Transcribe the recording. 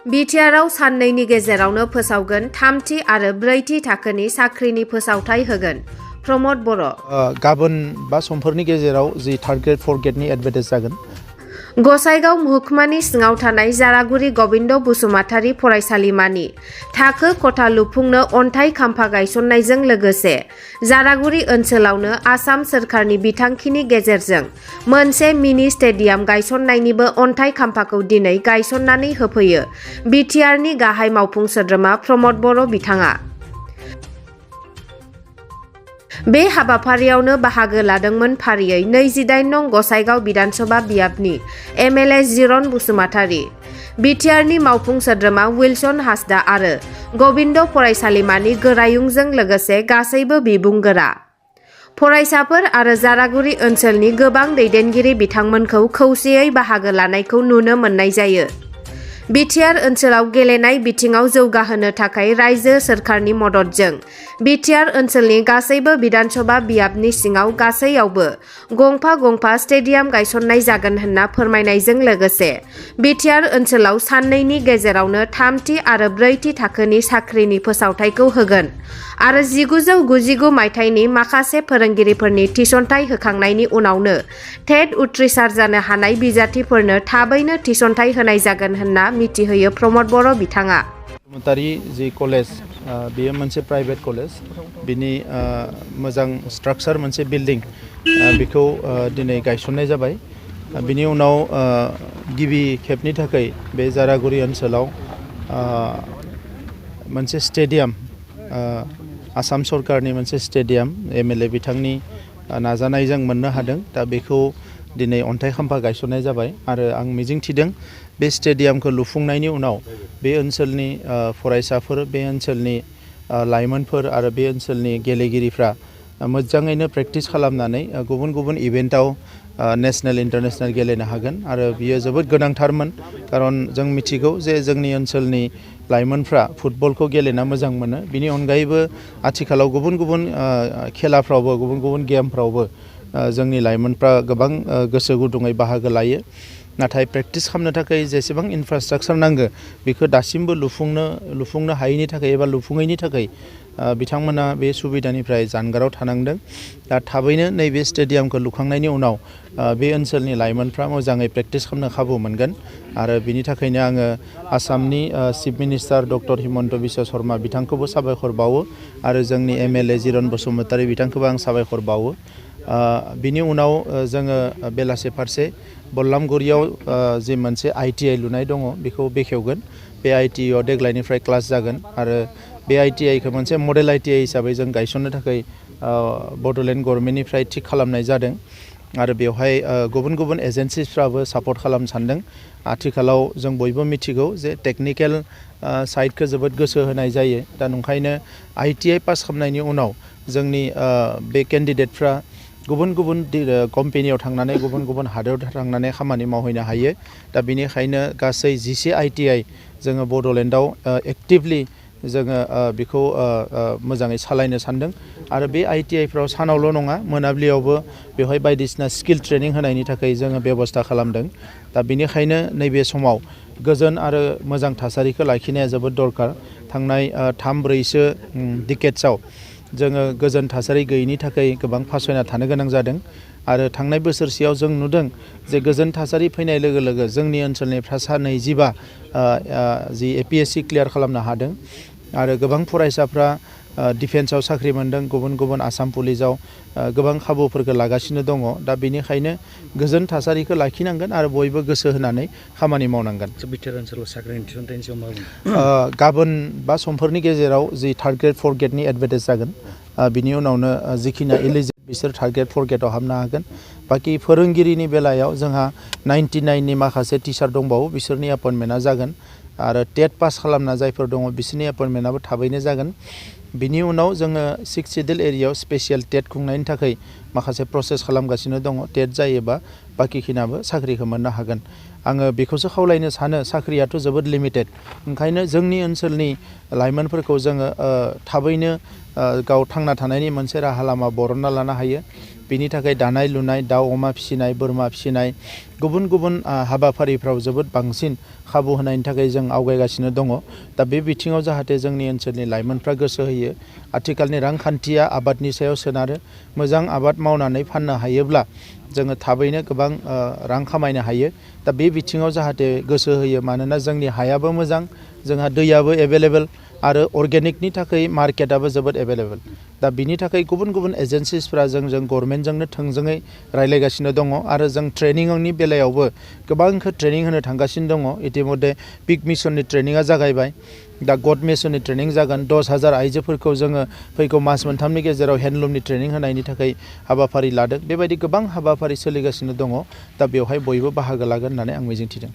बिटिआरआव साननैनि गेजेरावनो फोसावगोन थामथि आरो ब्रैथि थाखोनि साख्रिनि फोसावथाय होगोन। प्रमद बर'। गाबोन बा समफोरनि गेजेराव जि थार्ड ग्रेड फर्थ ग्रेडनि एडभार्टाइज जागोन। गसाइगाव महकुमानि सिङाव थानाय जारागुरि गबिन्द बसुमतारी फरायसालिमानि थाखो खथा लुफुंनो अन्थाइ खाम्फा गायसननायजों लोगोसे जारागुरि ओनसोलावनो आसाम सोरखारनि बिथांखिनि गेजेरजों मोनसे मिनि स्टेडियाम गायसननायनिबो अन्थाइ खाम्फाखौ दिनै गायसननानै होफैयो बिटिआरनि गाहाय मावफुं सोद्रोमा प्रमद बर' बिथाङा। बे हाबाफारियावनो बाहागो लादोंमोन फारियै 28 नं गसाइगाव बिधानसभा बियाबनि एमएलए जिरन बसुमतारी, बिटिआरनि मावफुं सोद्रोमा विल्सन हासदा आरो गबिन्द फरायसालिमानि गोरायुंजों लोगोसे गासैबो बिबुंगोरा। फरायसाफोर आरो जारागुरि ओनसोलनि गोबां दैदेनगिरि बिथांमोनखौ खौसेयै बाहागो लानायखौ नुनो मोननाय जायो। बिटिआर ओनसोलाव गेलेनाय बिथिङाव जौगाहोनो थाखाय रायजो सोरखारनि मददजों बिटिआर ओनसोलनि गासैबो बिधानसभा बियाबनि सिङाव गासैयावबो गंफा गंफा स्टेडियाम गायसननाय जागोन होनना फोरमायनायजों लोगोसे बिटिआर ओनसोलाव साननैनि गेजेरावनो थामथि आरो ब्रैथि थाखोनि साख्रिनि फोसावथायखौ होगोन आरो 1999 मायथाइनि माखासे फोरोंगिरिफोरनि थिसनथाय होखांनायनि उनावनो टेट उथ्रिसार जानो हानाय बिजाथिफोरनो थाबैनो थिसनथाय होनाय जागोन होनना मिथिहोयो प्रमद बर' बिथाङा। बसुमतारी जि कलेज बेयो मोनसे प्राइभेट कलेज, बिनि मोजां स्ट्राक्चार मोनसे बिल्डिं बेखौ दिनै गायसननाय जाबाय। बिनि उनाव गिबि खेबनि थाखाय बे जारागुरि ओनसोलाव मोनसे स्टेडियाम, आसाम सरकारनि मोनसे स्टेडियाम एमएलए बिथांनि नाजानायजों मोननो हादों। दा बेखौ दिनै अन्थाइ खाम्फा गायसननाय जाबाय आरो आं मिजिंथिदों बे स्टेडियामखौ लुफुंनायनि उनाव बे ओनसोलनि फरायसाफोर, बे ओनसोलनि लाइमोनफोर आरो बे ओनसोलनि गेलेगिरिफ्रा मोजाङैनो प्रेक्टिस खालामनानै गुबुन गुबुन इभेन्टआव नेशनेल इन्टारनेशनेल गेलेनो हागोन आरो बियो जोबोद गोनांथारमोन। खारन जों मिथिगौ जे जोंनि ओनसोलनि लाइमोनफ्रा फुटबलखौ गेलेना मोजां मोनो, बिनि अनगायैबो आथिखालाव गुबुन गुबुन खेलाफ्रावबो, गुबुन गुबुन गेमफ्रावबो जोंनि लाइमोनफ्रा गोबां गोसो गुदुङै बाहागो लायो। नाथाय प्रेक्टिस खालामनो थाखाय जेसेबां इनफ्रास्ट्राक्चार नांगौ बेखौ दासिमबो लुफुंनो हायैनि थाखाय एबा लुफुङैनि थाखाय बिथांमोना बे सुबिदानिफ्राय जानगाराव थानांदों। दा थाबैनो नैबे स्टेडियामखौ लुखांनायनि उनाव बे ओनसोलनि लाइमोनफ्रा मोजाङै प्रेक्टिस खालामनो खाबु मोनगोन आरो बिनि थाखायनो आङो आसामनि chief minister doctor Himanta Biswa Sarma बिथांखौबो साबायखर बावो आरो जोंनि एमएलए जिरन बसुमतारी बिथांखौबो आं साबायखर बावो। बिनि उनाव जोङो बेलासे फारसे बल्लामगुरियाव जि मोनसे ITI लुनाय दङ बेखौ बेखेवगोन। बे ITIआव देग्लायनिफ्राय क्लास जागोन आरो बे ITIखौ मोनसे मडेल ITI हिसाबै जों गायसननो थाखाय बड'लेण्ड गभर्नमेन्टनिफ्राय थिग खालामनाय जादों आरो बेवहाय गुबुन गुबुन एजेन्सिसफ्राबो सापर्ट खालामनो सानदों। आथिखालाव जों बयबो मिथिगौ जे टेकनिकेल साइडखौ जोबोद गोसो होनाय जायो। दा नंखायनो ITI पास खालामनायनि उनाव जोंनि बे केन्डिडेटफ्रा गुबुन गुबुन कम्पेनियाव थांनानै गुबुन गुबुन हादोराव थांनानै खामानि मावहैनो हायो। दा बेनिखायनो गासै 10 ITI जोङो बड'लेण्डआव एक्टिभलि जोङो बेखौ मोजाङै सालायनो सानदों आरो बे ITIफ्राव सानावल' नङा, मोनाबिलियावबो बेवहाय बायदिसिना स्किल ट्रेनिं होनायनि थाखाय जोङो बेब'स्था खालामदों। दा बेनिखायनो नैबे समाव गोजोन आरो मोजां थासारिखौ लाखिनाया जोबोद दरकार। थांनाय 3-4 डिकेड्सआव जोङो गोजोन थासारि गैयैनि थाखाय गोबां फासयना थानो गोनां जादों आरो थांनाय बोसोरसेयाव जों नुदों जे गोजोन थासारि फैनाय लोगो लोगो जोंनि ओनसोलनिफ्रा सा 25 जि APSC क्लियार खालामनो हादों आरो गोबां फरायसाफ्रा डिफेन्सआव साख्रि मोन्दों, गुबुन गुबुन आसाम पुलिसाव गोबां खाबुफोरखौ लागासिनो दङ। दा बेनिखायनो गोजोन थासारिखौ लाखिनांगोन आरो बयबो गोसो होनानै खामानि मावनांगोन। बिटिआर ओनसोलाव साख्रिनि थिसनथायनि सायाव मा बुङो? गाबोन बा समफोरनि गेजेराव जि थार्ड ग्रेड फर्थ ग्रेडनि एडभार्टाइज जागोन, बिनि उनावनो जिखिनि इलिजिबल बिसोर थार्ड ग्रेड फर्थ ग्रेडआव हाबनो हागोन। बाखि फोरोंगिरिनि बेलायाव जोंहा 99नि माखासे टिचार दंबावो, बिसोरनि एपइन्टमेन्टआ जागोन आरो टेट पास खालामना जायफोर दङ बिसोरनि एपइन्टमेन्टआबो थाबैनो जागोन। बिनि उनाव जोङो 6 सिडिउल एरियायाव स्पेसियेल टेट खुंनायनि थाखाय माखासे प्रसेस खालामगासिनो दङ। टेट जायोबा बाखिखिनाबो साख्रिखौ मोननो हागोन। आङो बेखौसो खावलायनो सानो, साख्रियाथ' जोबोद लिमिटेड, ओंखायनो जोंनि ओनसोलनि लाइमोनफोरखौ जोङो थाबैनो गाव थांना थानायनि मोनसे राहा लामा बरनना लानो हायो। बेनि थाखाय दानाय लुनाय दाउ अमा फिसिनाय बोरमा फिसिनाय गुबुन गुबुन हाबाफारिफ्राव जोबोद बांसिन खाबु होनायनि थाखाय जों आवगायगासिनो दङ दा बे बिथिङाव जाहाथे जोंनि ओनसोलनि लाइमोनफ्रा गोसो होयो आथिखालनि रांखान्थिया आबादनि सायाव सोनारो मोजां आबाद मावनानै फाननो हायोब्ला जोङो थाबैनो गोबां रां खामायनो हायो दा बे बिथिङाव जाहाथे गोसो होयो मानोना जोंनि हायाबो मोजां जोंहा दैयाबो एभेलेबेल आरो अर्गेनिकनि थाखाय मार्केटआबो जोबोद एभेलेबेल दा बिनि थाखाय गुबुन गुबुन एजेन्सिसफ्रा जों गभर्नमेन्टजोंनो थोंजोङै रायज्लायगासिनो दङ आरो जों ट्रेनिंनि बेलायावबो गोबांखौ ट्रेनिं होनो थांगासिनो दङ इतिमध्य पिक मिशननि ट्रेनिङा जागायबाय दा गड मिशननि ट्रेनिं जागोन 10,000 आइजोफोरखौ जोङो फैगौ मास मोनथामनि गेजेराव हेन्डलुमनि ट्रेनिं होनायनि थाखाय हाबाफारि लादों बेबायदि गोबां हाबाफारि सोलिगासिनो दङ दा बेवहाय बयबो बाहागो लागोन होननानै आं मिजिंथिदों